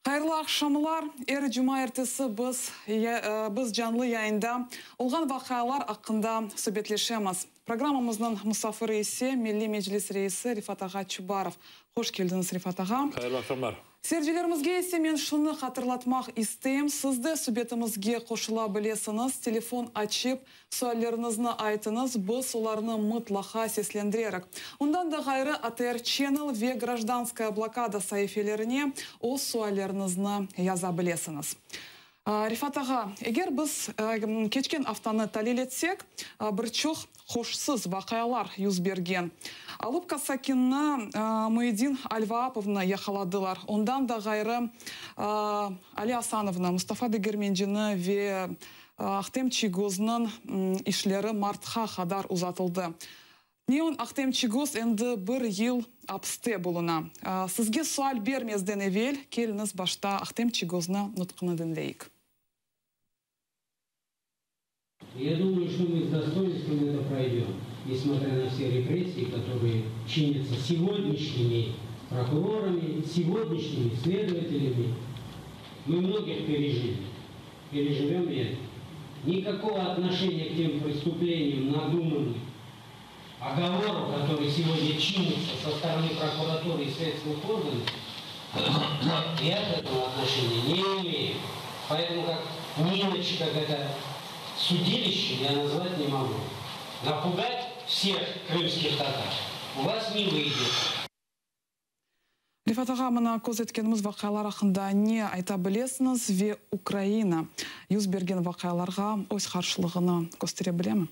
Hayırlı aqşamlar! Er cumaertesi biz biz canlı yayında olğan vaqialar aqqında subetleşemiz. Programmamıznıñ musafiri ise Milliy Meclis reisi Refat ağa Çubarov. Hoş keldiñiz, Refat ağa! Hayırlı aqşamlar! Seyircilerimizge ise men şunı hatırlatmaq isteyim, siz de subetimizge qoşula bilesiñiz, telefon açıp, sualleriñizni aytıñız, biz olarnı mıtlaqa seslendirerik. Ondan da ğayrı, ATR Channel ve Grajdanskaya blokada saifelerine öz sualleriñizni yaza bilesiñiz. Refat ağa, eger biz keçken aftanı talil etsek, bir çoq hoşsuz vaqialar yüz bergen. Alupka sakinini Muyedin Alvaapovnı yaqaladılar. Ondan da ğayrı, Ali Asanovnı, Mustafa Degermencini ve Ahtem Çiygoznıñ işleri martqa qadar uzatıldı. Neon Ahtem Çiygoz endi bir yıl apiste buluna. Sizge sual bermezden evel, keliñiz başta Ahtem Çiygoznı nutqını diñleyik. Я думаю, что мы с достоинством это пройдем, несмотря на все репрессии, которые чинятся сегодняшними прокурорами, сегодняшними следователями. Мы многих пережили, переживем и это. Никакого отношения к тем преступлениям надуманным, оговору, который сегодня чинится со стороны прокуратуры и следственных органов, я к этому отношения не имею. Поэтому как не иначе, как это судилище, я назвать не могу. Напугать всех крымских татар у вас не выйдет. Refat ağa, mına köz etkenimiz vaqialar aqqında ne ayta bilesiñiz ve Ukraina yüz bergen vaqialarğa öz qarşılığını köstere bilemi?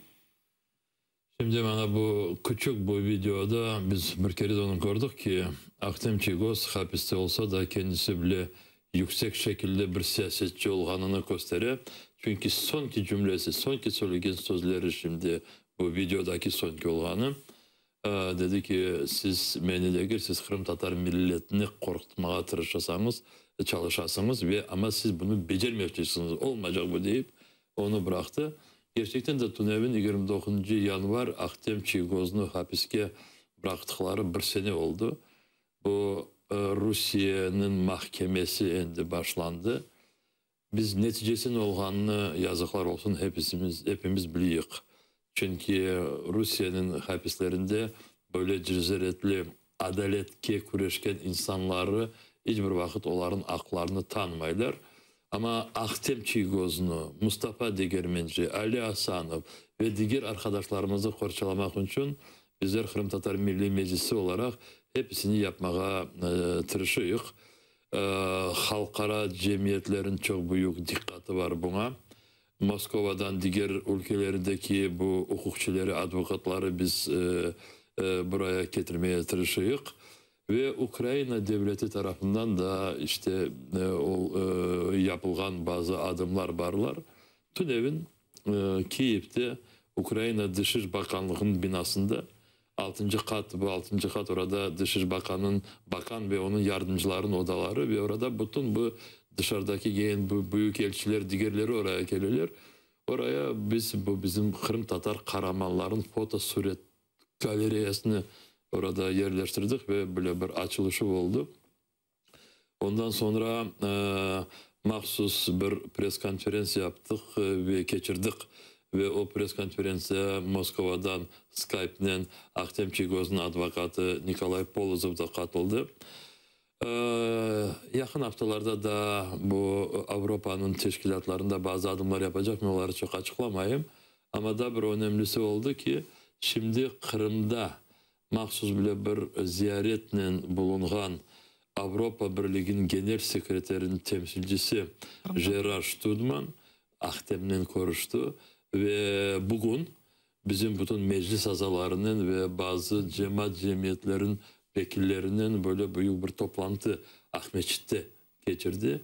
Şimdi mana bu küçük bu videoda biz bir kere de onı kördik ki, Ahtem Çiygoz hapiste olsa da, kendisi bile yüksek şekilde bir siyasetçi olğanını köstere. Çünki soñki cümlesi, soñki söylegen sözleri şimdi bu videodaki soñki olğanı, dedi ki, siz meni degil, siz qırımtatar milletini qorqutmağa tırışasañız, çalışasıñız ve amma siz bunı becermeyceksiñiz, olmaycaq bu deyip, onı bıraqtı. Kerçekten de tünevin 29 yanvar Ahtem Çiygoznı hapiske bıraqtıqları bir sene oldı. Bu Rusiyeniñ mahkemesi endi başlandı. Biz neticesi ne olğanını, yazıqlar olsun, hepimiz, epimiz biliyik. Çünki Rusiyeniñ hapislerinde böyle cesaretli, adaletke küreşken insanları iç bir vaqıt olarnıñ aqlarını tanımaylar. Amma Ahtem Çiygoznı, Mustafa Degermenci, Ali Asanov ve diger arqadaşlarımıznı qorçalamaq içün bizler Qırımtatar Milliy Meclisi olaraq episini yapmağa tırışıyıq. Halqara cemiyetlerniñ çoq büyük diqqatı bar buña. Moskovadan diger ülkelerdeki bu uquqçileri, advokatları biz buraya ketirmeye tırışıyıq. Ve Ukraina devleti tarafından da işte ol yapılğan bazı adımlar barlar. Tünevin Kiyevde Ukraina Dışış Bakanlığınıñ binasında altıncı qat, bu altıncı qat orada Dışış Bakanıñ, bakan ve onıñ yardımcılarınıñ odaları ve orada bütün bu dışarıdaki kelgen bu büyük elçiler, digerleri oraya keleler. Oraya biz bu bizim qırımtatar qaramanlarınıñ fotosuret galereyasını orada yerleştirdik ve böyle bir açılışı oldı. Ondan soñra mahsus bir press-konferentsiya yaptıq ve keçirdik ve o press-konferentsiya Moskvadan Skypenen Ahtem Çiygoznıñ advokatı Nikolay Polozov da qatıldı. Yaqın aftalarda da bu Avropanıñ teşkilâtlarında bazı adımlar yapacaq, men oları çoq açıqlamayım. Amma da bir önemlisi oldı ki, şimdi Qırımda mahsus bile bir ziyaretnen bulunğan Avropa Birliginiñ Genel sekreteriniñ temsilcisi Jerar Ştudman Ahtemnen körüşti ve bugün bizim bütün meclis azalarınen ve bazı cemaat cemiyetleriniñ vekillerinen böyle büyük bir toplantı Aqmescitte keçirdi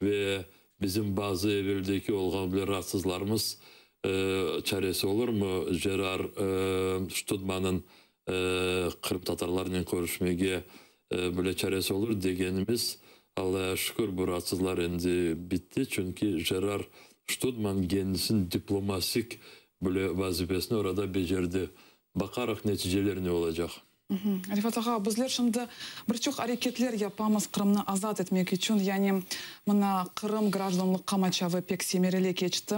ve bizim bazı eveldeki olğan bile raatsızlarımız çaresi olurmı Jerar Ştudmannıñ qırımtatarlarnen körüşmege bile çaresi olur degenimiz, Allağa şükür, bu raatsızlar endi bitti, çünki Jerar Ştudman kendisiniñ diplomasik bile vazifesini orada becerdi. Baqarıq neticeler ne olacaq. Refat ağa, bizler şimdi bir çoq areketler yapamız Qırımnı azat etmek içün. Yani mına Qırım grajdanlıq qamaçavı pek semereli keçti.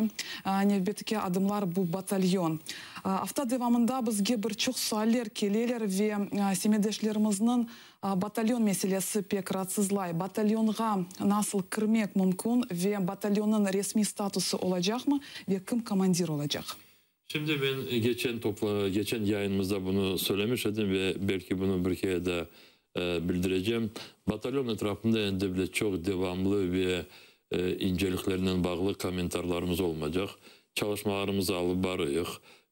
Nevbetteki adımlar bu batalyon. Afta devamında bizge bir çoq sualler keleler ve semetdeşlerimizniñ batalyon meselesi pek raatsızlay. Batalyonğa nasıl kirmek mümkün ve batalyonnıñ resmiy statusı olacaqmı ve kim komandir olacaq? Şimdi men geçen topla geçen yayınımızda bunı söylemiş edim ve belki bunı bir kere de bildireceğim. Batalyon etrafında endi bile çoq devamlı ve inceliklernen bağlı kommentarlarımız olmaycaq. Çalışmalarımızı alıp barıyıq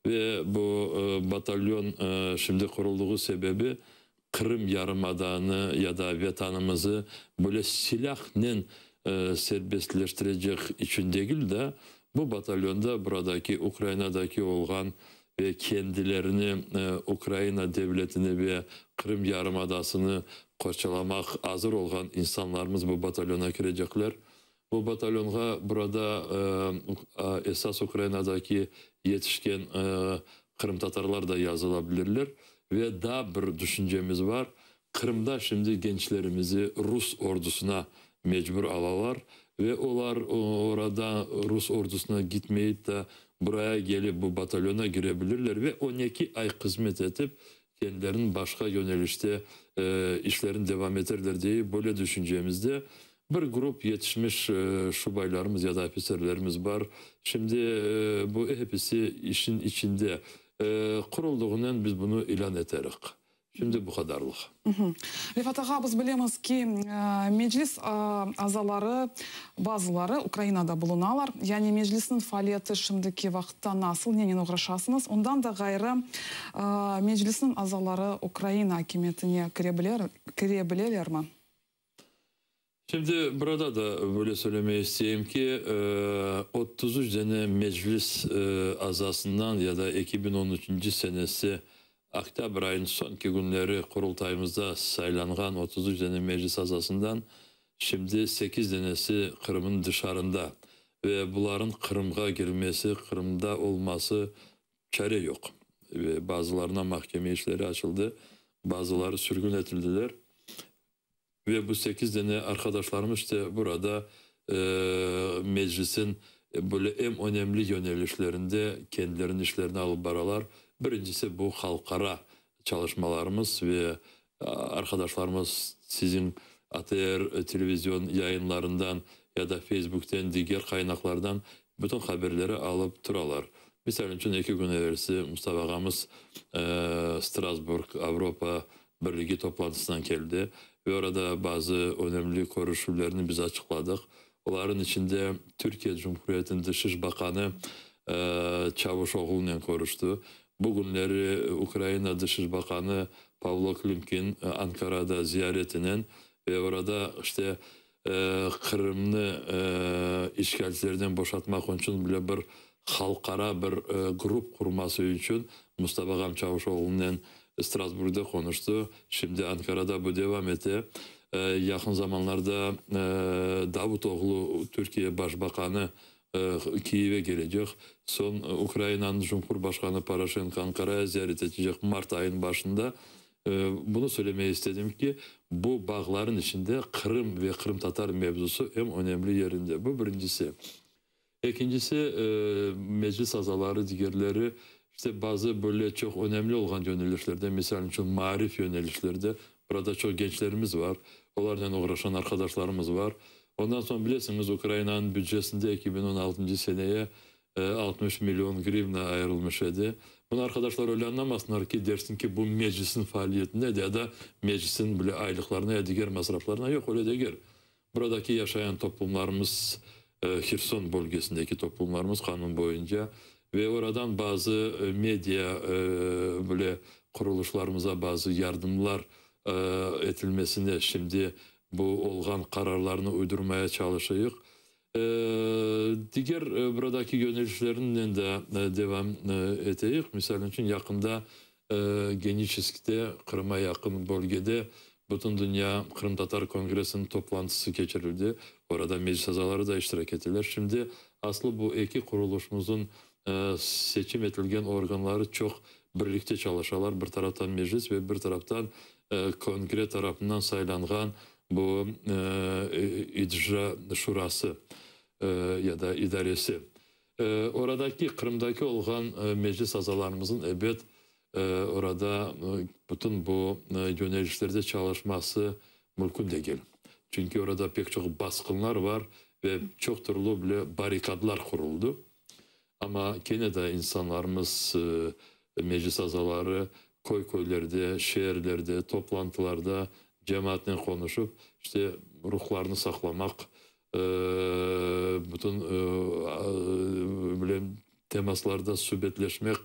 ve bu batalyon şimdi quruldığı sebebi Qırım yarımadanı ya da vetanımızı böyle silâhnen serbestleştirecek içün degil de, bu batalyonda buradaki Ukrainadaki olğan ve kendilerini Ukraina devletini ve Qırım yarımadasını qorçalamaq azır olğan insanlarımız bu batalyona kirecekler. Bu batalyonğa burada esas Ukrainadaki yetişken qırımtatarlar da yazıla bilirler. Ve daa bir düşüncemiz bar, Qırımda şimdi gençlerimizi rus ordusına mecbur alalar ve olar orada rus ordusına gitmeyip de buraya gelip bu batalyona girebilirler ve 12 ay hızmet etip kendilerinin başqa yönelişte işlerini devam eterler diye böyle düşüncemizde bir grup yetişmiş şubaylarımız ya da ofiserlerimiz bar. Şimdi bu hepsi işin içinde qurulduğundan biz bunu ilan eterik. Şimdi bu kadarlıq. Refat ağa, biz bilemiz ki, Meclis azaları, bazıları Ukrainada bulunalar. Yani Meclisniñ faaliyeti şimdiki vaqıtta nasıl, nenen oğraşasıñız? Ondan da ğayrı, Meclisniñ azaları Ukraina akimiyetine kire bilelermi? Şimdi burada da böyle söylemeyi isteyeyim ki, 33 tane meclis azasından ya da 2013 senesi Oktyabr ayının sonki günleri Qurultayımızda saylanğan 33 tane meclis azasından şimdi 8 tanesi Qırım'ın dışarında ve bunların Qırım'a girmesi, Qırım'da olması çare yok. Ve bazılarına mahkeme işleri açıldı, bazıları sürgün edildiler. Ve bu 8 tane arkadaşlarımız işte burada meclisin böyle en önemli yönelişlerinde kendilerinin işlerini alıp baralar. Birincisi bu halkara çalışmalarımız ve arkadaşlarımız sizin ATR televizyon yayınlarından ya da Facebook'ten diğer kaynaklardan bütün haberleri alıp duralar. Misal için 2 gün evvelsi Mustafa ağamız Strasburg Avropa Birligi toplantısından geldi ve orada bazı önemli görüşüvlerini biz açıkladık. Onların içinde Türkiye Cumhuriyeti'nin Dışış Bakanı Çavuşoğlu'yla görüştü. Bugünleri Ukrayna Dışış Bakanı Pavlo Klimkin Ankara'da ziyaretinen ve orada işte Qırım'ı işgalcilerden boşatmaq için bile bir halkara bir grup kurması için Mustafa Ağam Çavuşoğlu'yla Strasburg'da konuştu. Şimdi Ankara'da bu devam etti. Yakın zamanlarda Davutoğlu Türkiye Başbakanı Kiev'e gelecek. Son Ukrayna'nın Cumhurbaşkanı Poroşenko Ankara'ya ziyaret edecek Mart ayının başında. Bunu söylemeyi istedim ki bu bağların içinde Kırım ve Kırım Tatar mevzusu en önemli yerinde. Bu birincisi. İkincisi meclis azaları diğerleri işte bazı böyle çok önemli olan yönelişlerde, misal için maarif yönelişlerde burada çok gençlerimiz var. Onlarla uğraşan arkadaşlarımız var. Ondan sonra bilirsiniz Ukrayna'nın bütçesinde 2016 seneye 60 milyon grivna ayrılmış idi. Bunu arkadaşlar öyle anlamasınlar ki dersin ki bu meclisin faaliyetinde ya da meclisin bile aylıklarına ya diğer masraflarına yok öyle değil. Buradaki yaşayan toplumlarımız Herson bölgesindeki toplumlarımız kanun boyunca ve oradan bazı medya böyle kuruluşlarımıza bazı yardımlar etilmesine şimdi bu olğan kararlarını uydurmaya çalışıyıq. Diğer buradaki yönelişlerinden de devam eteyik. Misal için yakında Geniçesk'te, Kırım'a yakın bölgede Bütün Dünya Kırım Tatar Kongresi'nin toplantısı geçirildi. Orada meclis azaları da iştirak ettiler. Şimdi aslı bu iki kuruluşumuzun seçim edilgen organları çok Birlikte çalışalar, bir taraftan Meclis ve bir taraftan Kongre tarafından saylanğan bu İcra şurası ya da idaresi. Oradaki, Qırımdaki olğan Meclis azalarımızın, ebet, orada bütün bu yönelişlerde çalışması mümkün degil. Çünki orada pek çoq basqınlar var ve çoq türlü bile barrikadlar quruldı. Amma kene de insanlarımız, Meclis azaları köy-köylerde, şeerlerde, toplantılarda cemaatnen qonuşıp, işte, ruhlarını saqlamaq, bütün bilem temaslarda subetleşmek,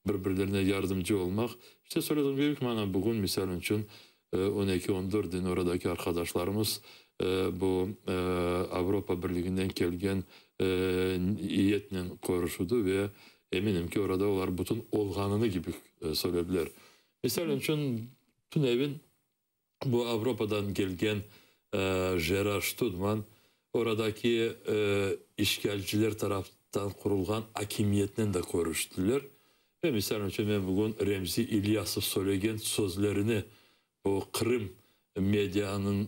bir-birlerine yardımcı olmaq. İşte, söylediğim kibi, mana bugün, misal içün, 12, 14 dane oradaki arqadaşlarımız bu Avropa Birliginden kelgen eyyetnen körüşüdi ve eminim ki, orada olar bütün olğanını kibi söylediler. Misal içün, tünevin bu Avropadan kelgen Jerar Ştudman oradaki işğalciler taraftan qurulğan akimiyetnen de körüştiler. Ve misal içün men bugün Remzi İlyasov söylegen sözlerini bu Qırım medianıñ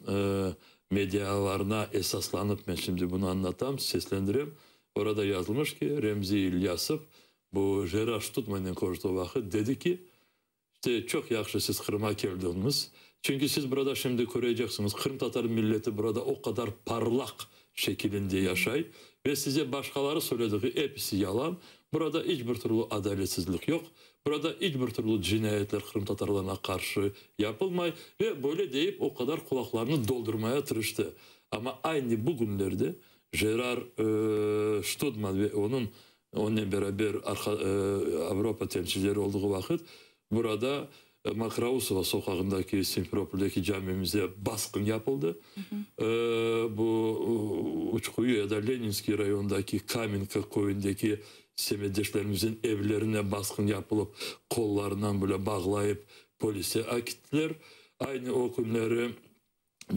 medialarına esaslanıp men şimdi bunı añlatam, seslendirem. Orada yazılmış ki, Remzi İlyasov bu Jerar Ştudmannen körüştiği vaqıt dedi ki, işte, çoq yahşı siz Qırımğa keldiñiz, çünki siz burada şimdi köreceksiñiz, qırımtatar milleti burada o qadar parlaq şekilinde yaşay ve size başqaları söylediği episi yalan, burada iç bir türlü adaletsizlik yoq, burada iç bir türlü cinayetler qırımtatarlarına qarşı yapılmay ve böyle deyip o qadar qulaqlarını doldurmaya tırıştı. Amma aynı bugünlerde Jerar Ştudman ve onıñ onen beraber Avropa temsilcileri olduğu vaqıt burada Mokrousova soqağındaki Simferopoldaki camimize basqın yapıldı. Bu Uçkuyu ya da Leninskiy rayonındaki Kamenka köyündeki semetdeşlerimizin evlerine basqın yapılıp, qollarından bile bağlayıp polise akittiler. Aynı o künleri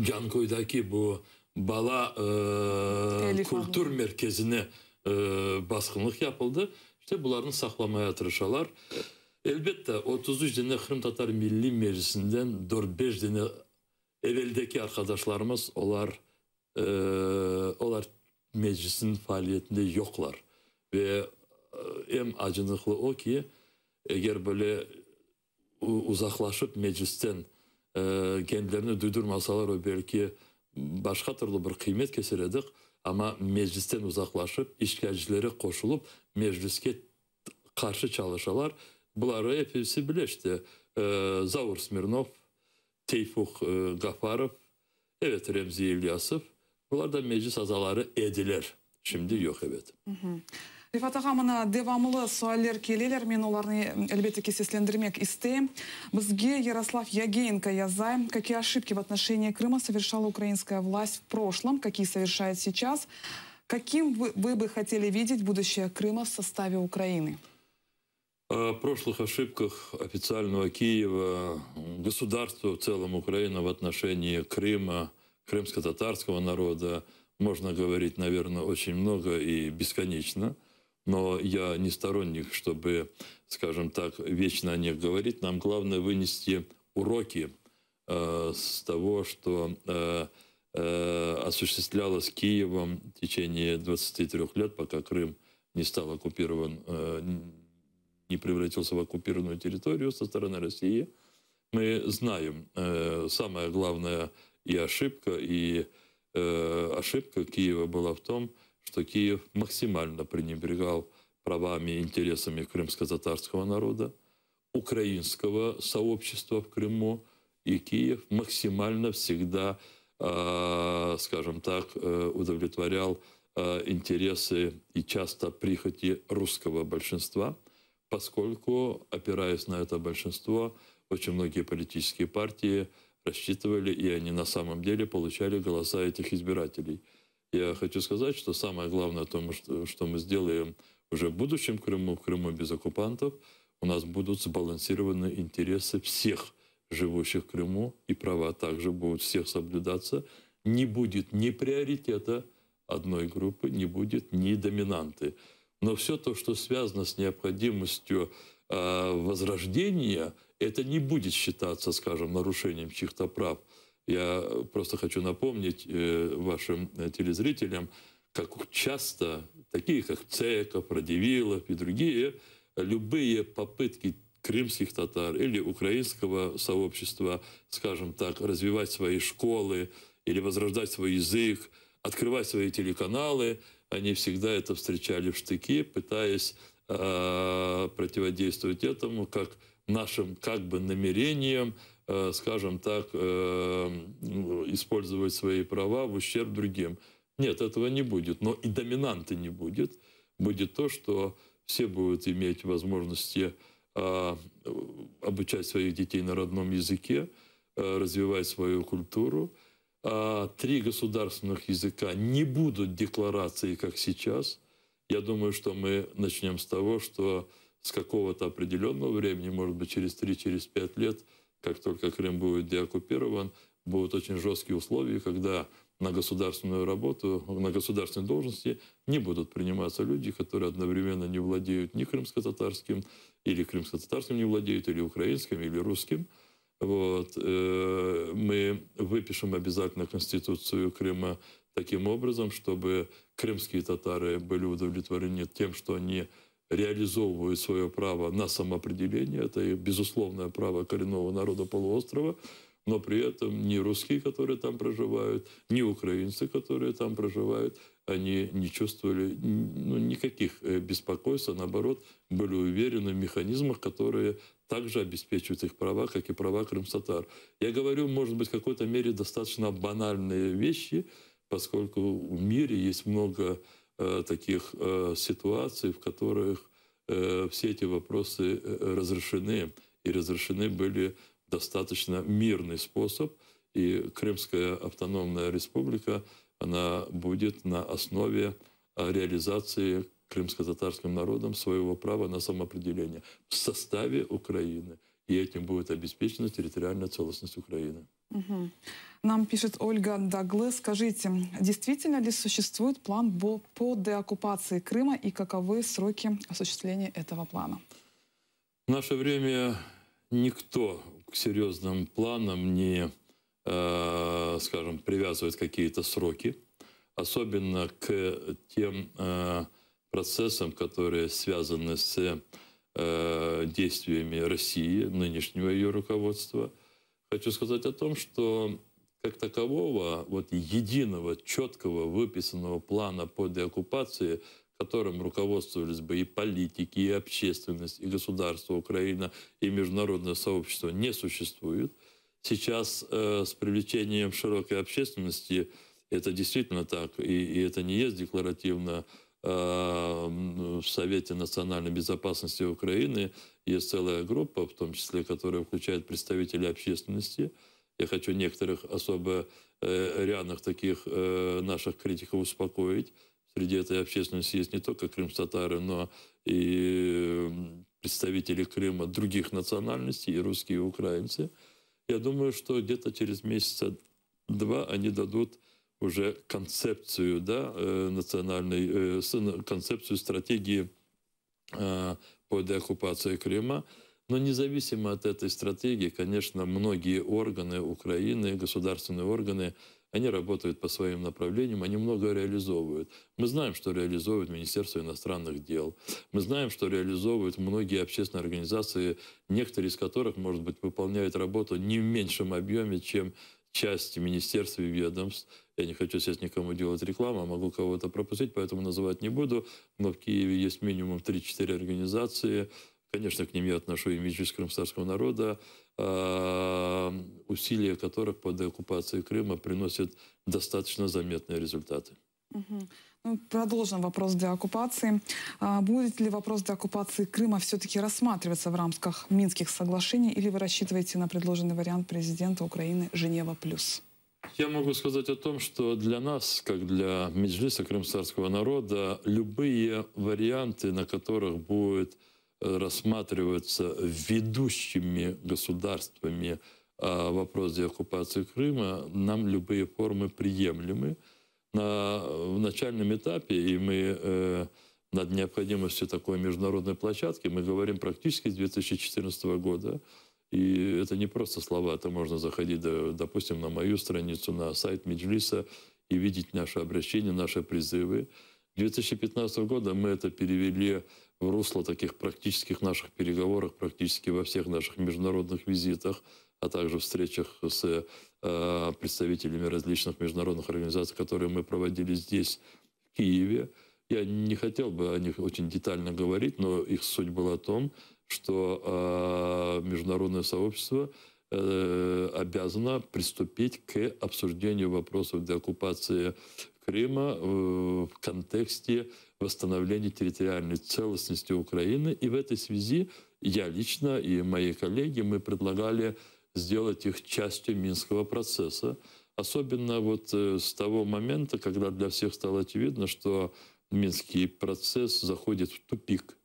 Canköydeki bu bala kültür merkezine basqınlıq yapıldı. İşte bularnı saqlamaya tırışalar. Elbette, 33 dane Qırımtatar Milliy Meclisinden 4-5 dane eveldeki arqadaşlarımız, olar Meclisniñ faaliyetinde yoqlar. Ve em acınıqlı o ki, eger böyle uzaqlaşıp Meclisten kendilerini duydurmasalar, o belki başqa türlü bir qıymet keser edik, amma Meclisten uzaqlaşıp, işğalcilere qoşulıp, Mecliske qarşı çalışalar. Buları episi bile işte, Zaur Smirnov, Teyfuk Gafarov, evet, Remzi İlyasov, bular da Meclis azaları ediler. Şimdi yoq, evet. Refat ağa, mına devamlı sualler keleler, men olarnı elbette ki seslendirmek isteyim. Bizge Yaroslav Yagenko yaza: какие ошибки в отношении Крыма совершала украинская власть в прошлом, какие совершает сейчас, каким вы бы хотели видеть будущее Крыма в составе Украины? О прошлых ошибках официального Киева, государства в целом Украины в отношении Крыма, крымско-татарского народа можно говорить, наверное, очень много и бесконечно. Но я не сторонник, чтобы, скажем так, вечно о них говорить. Нам главное вынести уроки с того, что осуществлялось Киевом в течение 23 лет, пока Крым не стал оккупирован, не превратился в оккупированную территорию со стороны России. Мы знаем, самая главная и ошибка, и ошибка Киева была в том, что Киев максимально пренебрегал правами и интересами крымско-татарского народа, украинского сообщества в Крыму, и Киев максимально всегда, скажем так, удовлетворял интересы и часто прихоти русского большинства, поскольку, опираясь на это большинство, очень многие политические партии рассчитывали, и они на самом деле получали голоса этих избирателей. Я хочу сказать, что самое главное, том, что мы сделаем уже в будущем Крыму, в Крыму без оккупантов, у нас будут сбалансированы интересы всех живущих в Крыму, и права также будут всех соблюдаться. Не будет ни приоритета одной группы, не будет ни доминанты. Но все то, что связано с необходимостью возрождения, это не будет считаться, скажем, нарушением чьих-то прав. Я просто хочу напомнить вашим телезрителям, как часто такие, как Цеков, Радивилов и другие, любые попытки крымских татар или украинского сообщества, скажем так, развивать свои школы или возрождать свой язык, открывать свои телеканалы, они всегда это встречали в штыки, пытаясь противодействовать этому, как нашим как бы намерением, скажем так, использовать свои права в ущерб другим. Нет, этого не будет, но и доминанты не будет. Будет то, что все будут иметь возможности обучать своих детей на родном языке, развивать свою культуру. Три государственных языка не будут декларации, как сейчас. Я думаю, что мы начнем с того, что с какого-то определенного времени, может быть, через 3-5 лет, как только Крым будет деоккупирован, будут очень жесткие условия, когда на государственную работу, на государственные должности не будут приниматься люди, которые одновременно не владеют ни крымско-татарским, или крымско-татарским не владеют, или украинским, или русским. Вот. Мы выпишем обязательно Конституцию Крыма таким образом, чтобы крымские татары были удовлетворены тем, что они реализовывают свое право на самоопределение. Это их безусловное право коренного народа полуострова. Но при этом ни русские, которые там проживают, ни украинцы, которые там проживают, они не чувствовали, ну, никаких беспокойств, а наоборот, были уверены в механизмах, которые также обеспечивают их права, как и права крымских татар. Я говорю, может быть, в какой-то мере достаточно банальные вещи, поскольку в мире есть много таких ситуаций, в которых все эти вопросы разрешены, и разрешены были достаточно мирный способ, и Крымская автономная республика, она будет на основе реализации крымско-татарским народом своего права на самоопределение в составе Украины. И этим будет обеспечена территориальная целостность Украины. Угу. Нам пишет Ольга Даглы. Скажите, действительно ли существует план по деоккупации Крыма и каковы сроки осуществления этого плана? В наше время никто к серьезным планам не, скажем, привязывает какие-то сроки, особенно к тем процессам, которые связаны с действиями России, нынешнего ее руководства. Хочу сказать о том, что как такового вот единого, четкого, выписанного плана по деоккупации, которым руководствовались бы и политики, и общественность, и государство Украина, и международное сообщество, не существует. Сейчас с привлечением широкой общественности это действительно так, и это не есть декларативно. В Совете национальной безопасности Украины есть целая группа, в том числе, которая включает представителей общественности. Я хочу некоторых особо рьяных таких наших критиков успокоить. Среди этой общественности есть не только крымские татары, но и представители Крыма других национальностей, и русские, и украинцы. Я думаю, что где-то через месяца два они дадут уже концепцию, да, национальной, концепцию стратегии по деоккупации Крыма. Но независимо от этой стратегии, конечно, многие органы Украины, государственные органы, они работают по своим направлениям, они много реализовывают. Мы знаем, что реализовывает Министерство иностранных дел. Мы знаем, что реализовывают многие общественные организации, некоторые из которых, может быть, выполняют работу не в меньшем объеме, чем часть министерств и ведомств. Я не хочу сейчас никому делать рекламу, могу кого-то пропустить, поэтому называть не буду. Но в Киеве есть минимум 3-4 организации. Конечно, к ним я отношу и Меджлис крымскотатарского народа, усилия которых по деоккупации Крыма приносят достаточно заметные результаты. Угу. Ну, продолжим вопрос деоккупации. Будет ли вопрос деоккупации Крыма все-таки рассматриваться в рамках Минских соглашений или вы рассчитываете на предложенный вариант президента Украины Женева плюс? Я могу сказать о том, что для нас, как для Меджлиса крымскотатарского народа, любые варианты, на которых будет рассматриваться ведущими государствами вопрос деоккупации Крыма, нам любые формы приемлемы. В начальном этапе, и мы Над необходимостью такой международной площадки мы говорим практически с 2014 года. И это не просто слова, это можно заходить, допустим, на мою страницу, на сайт Меджлиса и видеть наши обращения, наши призывы. 2015 года мы это перевели в русло таких практических наших переговоров, практически во всех наших международных визитах, а также встречах с представителями различных международных организаций, которые мы проводили здесь, в Киеве. Я не хотел бы о них очень детально говорить, но их суть была в том, что международное сообщество обязано приступить к обсуждению вопросов деоккупации Крыма в контексте восстановления территориальной целостности Украины. И в этой связи я лично и мои коллеги, мы предлагали сделать их частью Минского процесса. Особенно вот с того момента, когда для всех стало очевидно, что Минский процесс заходит в тупик.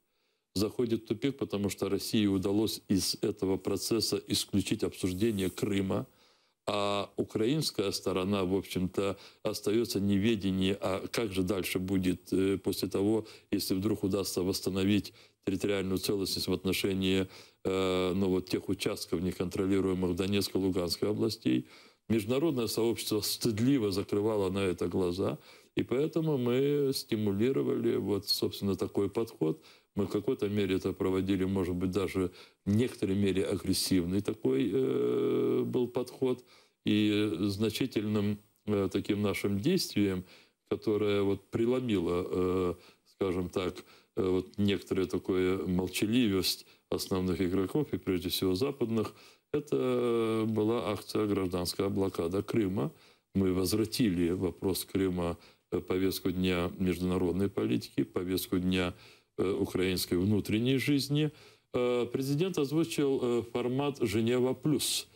Заходит в тупик, потому что России удалось из этого процесса исключить обсуждение Крыма, а украинская сторона, в общем-то, остается в неведении, а как же дальше будет после того, если вдруг удастся восстановить территориальную целостность в отношении ну, вот тех участков, неконтролируемых Донецкой и Луганской областей. Международное сообщество стыдливо закрывало на это глаза, и поэтому мы стимулировали вот, собственно, такой подход. Мы в какой-то мере это проводили, может быть, даже в некоторой мере агрессивный такой был подход. И значительным таким нашим действием, которое вот преломило, скажем так, вот некоторую такую молчаливость основных игроков, и прежде всего западных, это была акция «Гражданская блокада Крыма». Мы возвратили вопрос Крыма в повестку дня международной политики, повестку дня украинской внутренней жизни. Президент озвучил формат «Женева плюс».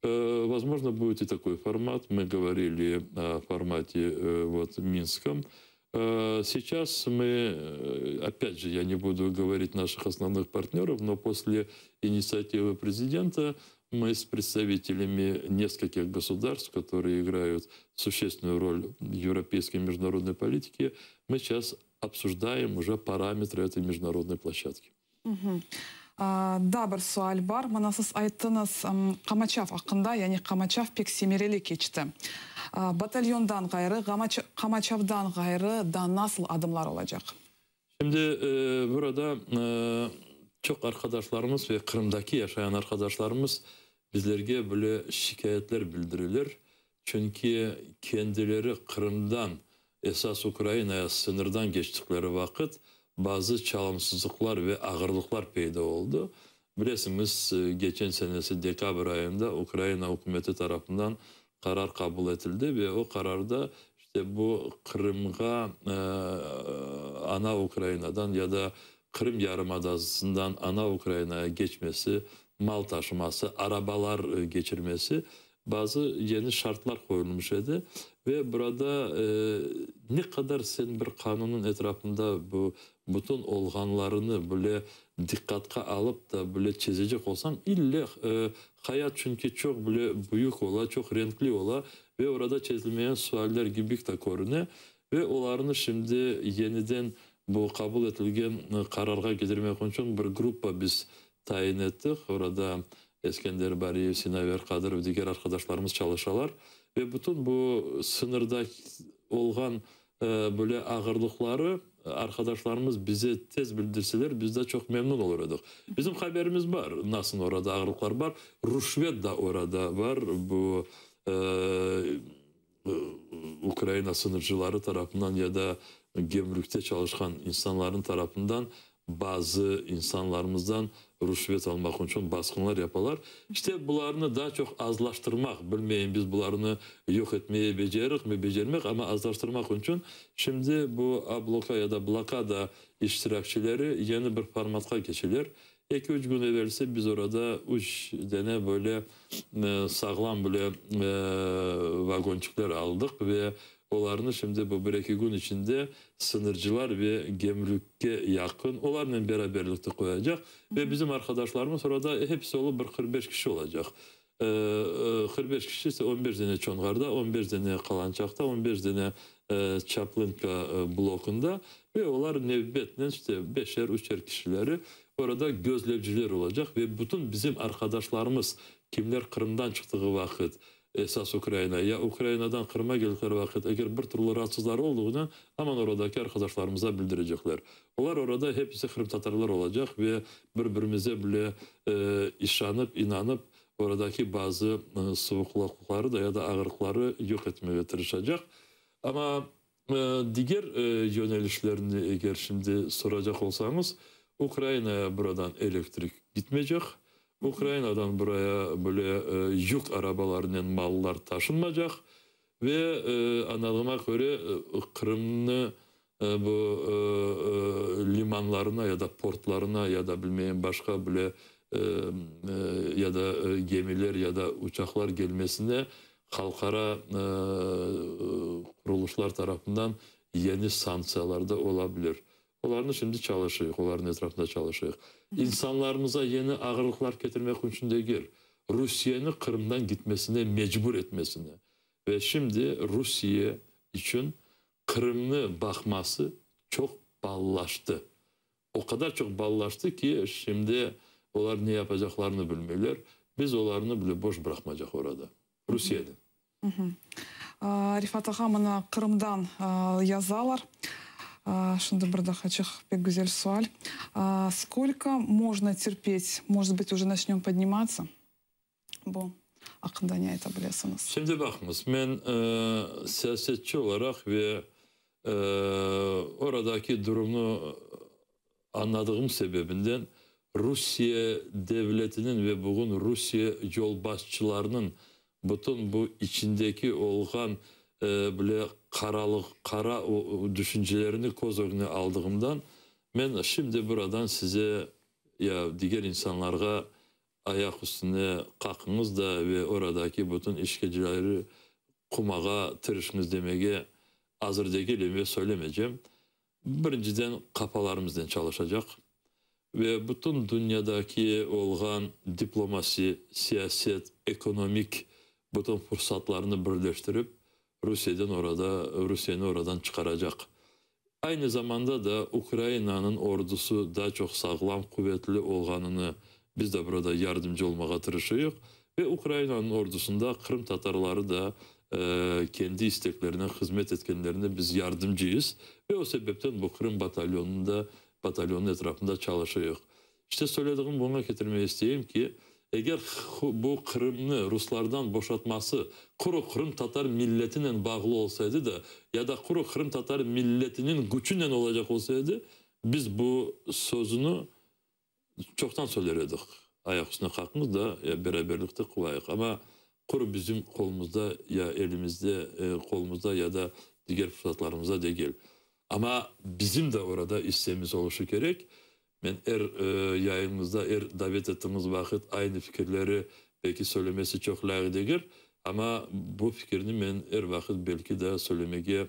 Возможно, будет и такой формат. Мы говорили о формате вот, Минском. Сейчас мы, опять же, я не буду говорить наших основных партнеров, но после инициативы президента мы с представителями нескольких государств, которые играют существенную роль в европейской международной политике, мы сейчас обсуждаем уже параметры этой международной площадки. Угу. Daa bir sual bar. Mına siz ayttıñız qamaçav aqqında, yani qamaçav pek semereli keçti. Batalyondan ğayrı, qamaçavdan ğayrı daa nasıl adımlar olacaq? Şimdi burada çoq arkadaşlarımız ve Qırımdaki yaşayan arkadaşlarımız bizlerge böyle şikâyetler bildireler. Çünki kendileri Qırımdan esas Ukrainaya sıñırdan keçtikleri vaqıt bazı çalımsızlıqlar ve ağırlıqlar peyda oldı. Bilesiñiz, keçken senesi dekabr ayında Ukraina ükümeti tarafından qarar qabul etildi ve o qararda işte bu Qırımğa ana Ukrainadan ya da Qırım yarımadasından ana Ukrainaya keçmesi, mal taşıması, arabalar keçirmesi bazı yeni şartlar qoyulmış edi. Ve burada ne qadar sen bir qanunnıñ etrafında bu bütün olğanlarını bile diqqatqa alıp da bile çezecek olsañ, ille hayat çünki çoq bile büyük ola, çoq renkli ola ve orada çezilmeyen sualler kibi de körüne. Ve olarnı şimdi yeniden bu qabul etilgen qararğa ketirmek içün bir gruppa biz tayin ettik. Orada Eskender Bariyev, Sinaver Kadırov, diger arkadaşlarımız çalışalar. Ve bütün bu sıñırda olğan böyle ağırlıqları arkadaşlarımız bize tez bildirseler, biz de çoq memnün olur edik. Bizim haberimiz bar, nasıl orada ağırlıqlar bar. Rüşvet da orada bar. Bu Ukraina sıñırcıları tarafından ya da gümrükte çalışqan insanların tarafından bazı insanlarımızdan rüşvet almaq içün basqınlar yapalar. İşte bularnı daa çoq azlaştırmaq, bilmeyim biz bularnı yoq etmeye becerik mi becermek, amma azlaştırmaq içün şimdi bu abloka ya da blokada iştirakçileri yeni bir formatqa keçeler. 2-3 kün evelsi biz orada 3 dane böyle sağlam böyle vagonçıklar aldıq ve olarnı şimdi bu 1-2 kün içinde sıñırcılar ve gümrükke yaqın olarnen beraberlikte qoyacaq ve bizim arkadaşlarımız orada hepsi olıp bir 45 kişi olacaq. 45 kişi ise 15 dane Çonğarda, 15 dane Kalançakta, 15 dane Çaplınka blokunda. Ve olar nevbetnen, işte beşer, üçer kişileri orada gözlevciler olacaq ve bütün bizim arqadaşlarımız, kimler Qırımdan çıqtığı vaqıt esas Ukraina, ya Ukrainadan Qırıma keldikleri vaqıt, eger bir türlü raatsızları olduğını, aman oradaki arqadaşlarımıza bildirecekler. Olar orada hepisi qırımtatarlar olacaq ve bir-birimize bile işanıp, inanıp, oradaki bazı suvuqlıqları da ya da ağırlıqları yoq etmege tırışacaq. Amma diger yönelişlerini eger şimdi soracaq olsañız, Ukrainaya buradan elektrik gitmeycek, Ukrainadan buraya böyle yük arabalarınen mallar taşınmaycaq ve añladığıma köre, Qırımnı bu limanlarına ya da portlarına ya da bilmeyim başqa bile ya da gemiler ya da uçaqlar gelmesine halqara qurulışlar tarafından yeni sanktsiyalar da olabilir. Olarnı şimdi çalışıyıq, olarnıñ etrafında çalışıyıq. İnsanlarımıza yeni ağırlıqlar ketirmek içün degil, Rusiyeni Qırımdan gitmesine mecbur etmesine. Ve şimdi Rusiye içün Qırımnı baqması çoq paalılaştı. O qadar çoq paalılaştı ki, şimdi olar ne yapacaqlarını bilmeyler. Biz olarnı bile boş bıraqmaycaq orada, Rusiyeni. Refat ağa, mına Qırımdan yazalar. Şimdi bir daa açıq pek güzel sual. Сколько можно терпеть? Может быть, уже начнем подниматься? Bu aqqında ne ayta bilesiñiz? Şimdi baqıñız, men siyasetçi olaraq ve oradaki durumnı añladığım sebebinden Rusiye devletiniñ ve bugün Rusiye yolbaşçılarınıñ bütün bu içindeki olğan bile qaralıq, qara düşüncelerini köz ögüne aldığımdan men şimdi buradan size ya diger insanlarğa ayaq üstüne qalqıñız da ve oradaki bütün işkenceleri qumağa tırışıñız demege azır degilim ve söylemeycem. Birinciden qafalarımıznen çalışacaq ve bütün dünyadaki olğan diplomasi, siyaset, ekonomik bütün fırsatlarını birleştirip Rusiyeden orada Rusiyeni oradan çıqaracaq. Aynı zamanda da Ukrainanıñ ordusı daa çoq sağlam, quvetli olğanını biz de burada yardımcı olmağa tırışıyıq ve Ukrainanıñ ordusında qırımtatarları da kendi isteklerine hızmet etkenlerine biz yardımcıyız ve o sebepten bu Qırım batalyonında batalyonıñ etrafında çalışıyıq. İşte söylediğim buña ketirmege isteyim ki, eger bu Qırımnı ruslardan boşatması quru qırımtatar milletinen bağlı olsaydı da ya da quru qırımtatar milletiniñ küçünen olacaq olsaydı, biz bu sözüni çoqtan söyler edik. Ayaq üstüne qalqıñız da ya beraberlikte qulayıq. Amma quru bizim qolumızda ya elimizde, qolumızda ya da diger fırsatlarımızda degil. Amma bizim de orada issemiz oluşı kerek. Men er yayınımızda, er davet ettiğimiz vaqıt aynı fikirleri belki söylemesi çoq lâyıq degil, amma bu fikirni men er vaqıt belki de söylemege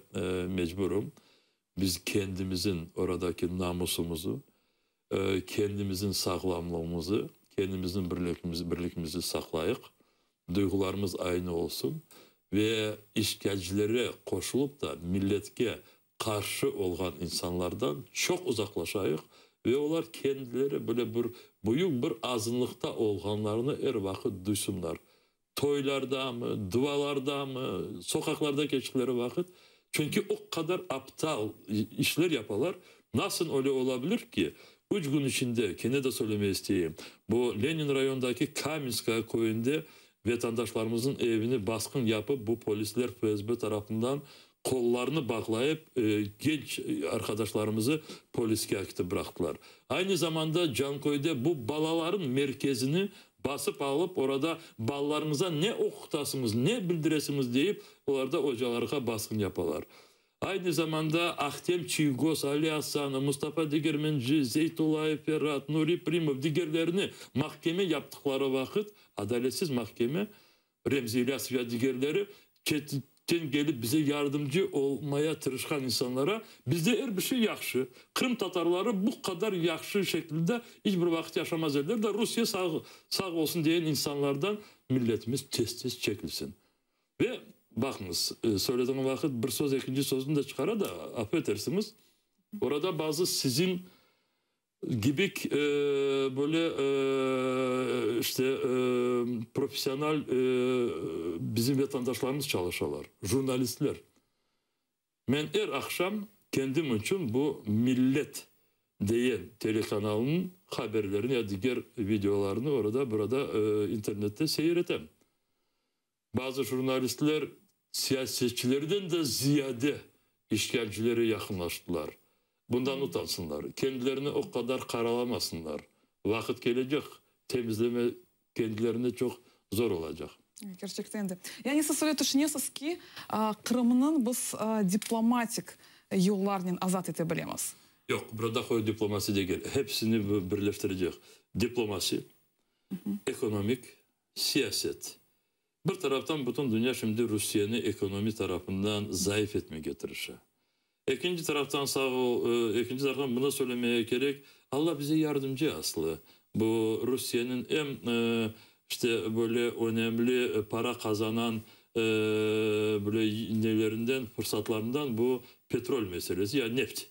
mecburum. Biz kendimizin oradaki namusımızı, kendimizin sağlamlığımızı, kendimizin birligimizi saqlayıq, duyğularımız aynı olsun ve işgalcilere qoşulıp da milletke qarşı olğan insanlardan çoq uzaqlaşayıq ve olar kendileri böyle bir büyük bir azınlıqta olğanlarını er vaqıt duysunlar. Toylardamı, dualardamı, soqaqlarda keçtikleri vaqıt, çünki o qadar aptal işler yapalar, nasıl öyle olabilir ki, 3 kün içinde, kene de söylemege isteyim, bu Lenin rayonındaki Kamenskaya köyünde vatandaşlarımıznıñ evini basqın yapıp, bu polisler FSB tarafından qollarını bağlayıp, genç arqadaşlarımızı poliske akitip bıraqtılar. Aynı zamanda Canköyde bu balaların merkezini basıp alıp, orada balalarıñıza ne oqutasıñız, ne bildiresiñiz deyip, olarda ocalarğa basqın yapalar. Aynı zamanda Ahtem Çiygoz, Ali Asanov, Mustafa Degermenci, Zeytullayev Ferat, Nuri Primov, digerlerini mahkeme yaptıqları vaqıt, adaletsiz mahkeme, Remzi İlyasov ya digerleri çetten kelip bize yardımcı olmaya tırışqan insanlara bizde er bir şey yahşı. Qırım tatarları bu qadar yahşı şekilde iç bir vaqıt yaşamaz ediler de Rusiye sağ, sağ olsun diyen insanlardan milletimiz tez-tez çekilsin. Ve baqıñız, söylediğim vaqıt bir söz ekinci sözünü de çıqara da, afu etersiñiz. Orada bazı siziñ gibi böyle işte professional bizim vatandaşlarımız çalışalar, jurnalistler. Men er aqşam kendim içün bu Millet deyen telekanalınıñ haberlerini ya diger videolarını orada, burada internette seyir etem. Bazı jurnalistler siyasetçilerden de ziyade işğalcilere yaqınlaştılar. Bundan utansınlar. Kendilerini o qadar qaralamasınlar. Vaqıt kelecek, temizleme kendilerine çoq zor olacaq. Kerçekten de. Yani siz öyle tüşünesiz ki, Qırımnıñ biz diplomatik yollarnen azat ete bilemiz? Yoq, burada qoy diplomasi degil. Hepsini birleştirecek. Diplomasi, ekonomik, siyaset. Bir taraftan bütün dünya şimdi Rusiyeni ekonomi tarafından zayıf etmege tırışa. Ekinci taraftan sağ ol, ekinci taraftan bunı söylemeye kerek, Allah bize yardımcı aslı. Bu Rusiyeniñ em işte böyle önemli para qazanan böyle nelerinden, fırsatlarından bu petrol meselesi, ya neft.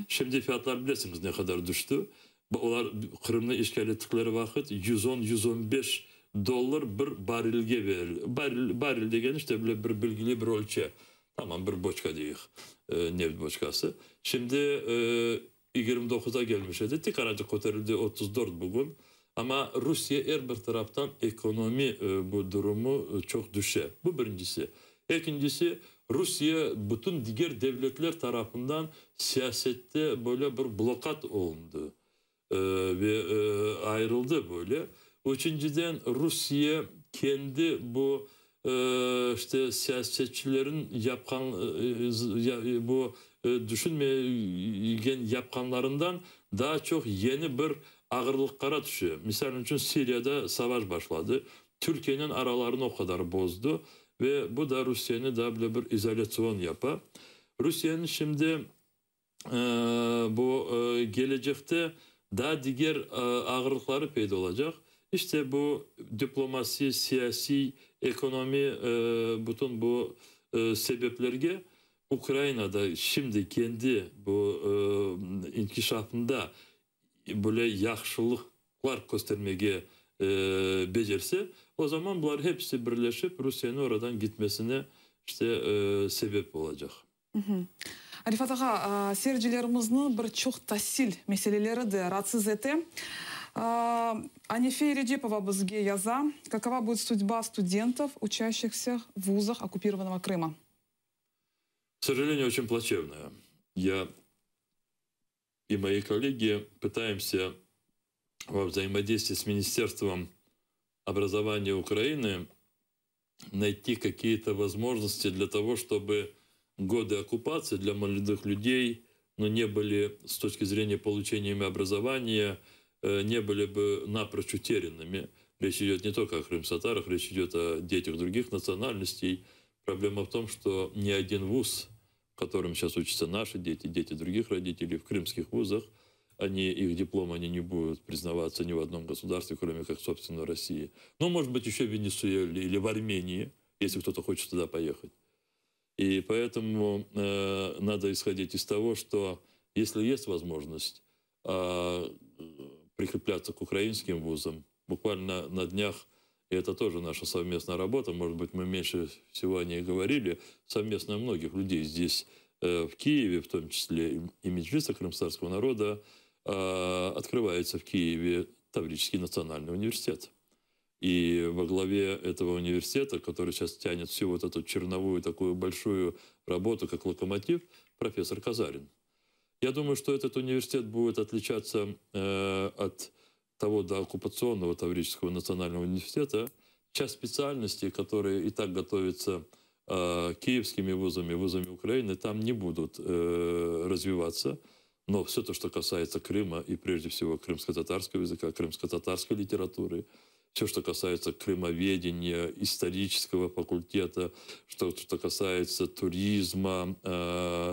Şimdi fiyatlar bilesiñiz ne qadar düştü. Olar Qırımnı işğal ettikleri vaqıt 110-115 dollar bir barilge berildi. Baril, baril degen işte böyle bir bilgili bir ölçü. Tamam, bir boçka deyik, neft boçkası. Şimdi 29'a gelmiş edi. Tek aracı köterildi 34 bugün. Ama Rusiye er bir taraftan ekonomi bu durumu çoq düşe. Bu birincisi. Ekincisi, Rusiye bütün diger devletler tarafından siyasette böyle bir blokad olundu. Ve ayrıldı böyle. Üçünciden, Rusiye kendi bu işte siyasetçilerin yapqan bu düşünmegen yapqanlarından daha çoq yeni bir ağırlıqqa tüşüyor. Misal içün Siriyada savaş başladı. Türkiye'nin aralarını o qadar bozdu ve bu da Rusiyeni daha bile bir izolasyon yapa. Rusiyeniñ şimdi bu gelecekte daha diger ağırlıqları peyda olacaq. İşte bu diplomasi, siyasiy, ekonomi bütün bu sebeplerge Ukrainada şimdi kendi bu inkişafında böyle yahşılıqlar köstermege becerse, o zaman bular hepsi birleşip Rusiyeniñ oradan gitmesine işte sebep olacaq. Refat ağa, seyircilerimizniñ bir çoq tasil meseleleri de raatsız ete. Anife Recepova bizge yaza. Какова будет судьба студентов, учащихся в вузах оккупированного Крыма? К сожалению, очень плачевная. Я и мои коллеги пытаемся во взаимодействии с Министерством образования Украины найти какие-то возможности для того, чтобы годы оккупации для молодых людей, но не были с точки зрения получения ими образования, не были бы напрочь утерянными. Речь идет не только о крымскотатарах, речь идет о детях других национальностей. Проблема в том, что ни один вуз, в котором сейчас учатся наши дети, дети других родителей, в крымских вузах, они, их дипломы они не будут признаваться ни в одном государстве, кроме как, собственно, России. Ну, может быть, еще в Венесуэле или в Армении, если кто-то хочет туда поехать. И поэтому надо исходить из того, что если есть возможность прикрепляться к украинским вузам, буквально на днях, и это тоже наша совместная работа, может быть, мы меньше всего о ней говорили, совместно многих людей здесь, в Киеве, в том числе и Меджлиса крымскотатарского народа, открывается в Киеве Таврический национальный университет. И во главе этого университета, который сейчас тянет всю вот эту черновую такую большую работу, как локомотив, профессор Казарин. Я думаю, что этот университет будет отличаться от того дооккупационного Таврического национального университета. Часть специальностей, которые и так готовятся киевскими вузами, вузами Украины, там не будут развиваться. Но все то, что касается Крыма и прежде всего крымско-татарского языка, крымско-татарской литературы, все, что касается крымоведения, исторического факультета, что касается туризма,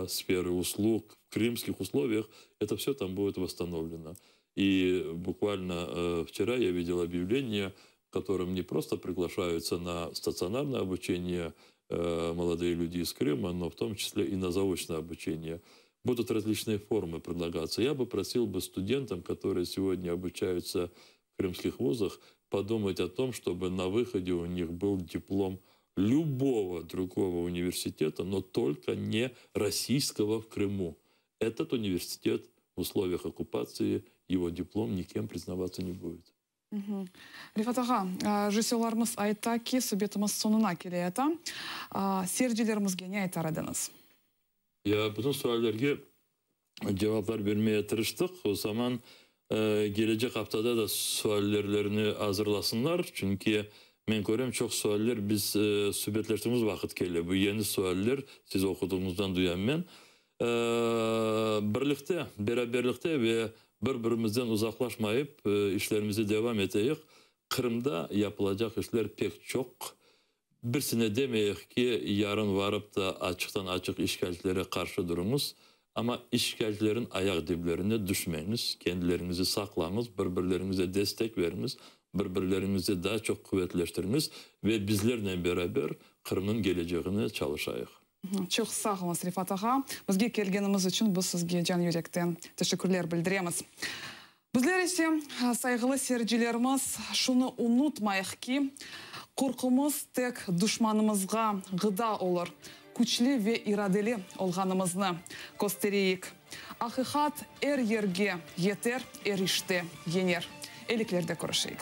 сферы услуг в крымских условиях, это все там будет восстановлено. И буквально вчера я видел объявление, в котором не просто приглашаются на стационарное обучение молодые люди из Крыма, но в том числе и на заочное обучение. Будут различные формы предлагаться. Я бы просил бы студентам, которые сегодня обучаются в крымских вузах, подумать о том, чтобы на выходе у них был диплом любого другого университета, но только не российского в Крыму. Этот университет в условиях оккупации, его диплом никем признаваться не будет. Refat ağa, rejissörlarımız ayta ki, subetimiz soñuna keleyata. Seyircilerimizge ne aytar ediñiz? Ya bütün suallerge cevaplar bermeye tırıştıq. O zaman kelecek aftada da suallerlerini azırlasınlar. Çünki men körem, çoq sualler biz subetleştiğimiz vaqıt kele. Bu yeni sualler siz oquduğıñızdan duyam men. Birlikte, beraberlikte ve bir-birimizden uzaqlaşmayıp işlerimizi devam eteyik. Qırımda yapılacaq işler pek çoq. Birisine demeyik ki, yarın varıp da açıqtan açıq işğalcilere qarşı duruñız, amma işğalcilerin ayaq diplerine düşmeñiz, kendileriñizi saqlañız, bir-birleriñize destek veriñiz, bir-birleriñizi daa çoq quvetleştiriñiz ve bizlernen beraber Qırımnıñ keleceğine çalışayıq. Çoq sağ oluñız, Refat ağa. Bizge kelgeniñiz içün biz sizge can yürekten teşekkürler bildiremiz. Bizler ise, sayğılı seyircilerimiz, şunı unutmayıq ki, qorqumız tek duşmanımızğa ğıda olur, küçlü ve iradeli olğanımıznı köstereyik. Aqiqat er yerge yeter, er işte yeñer. Eliklerde körüşeyik.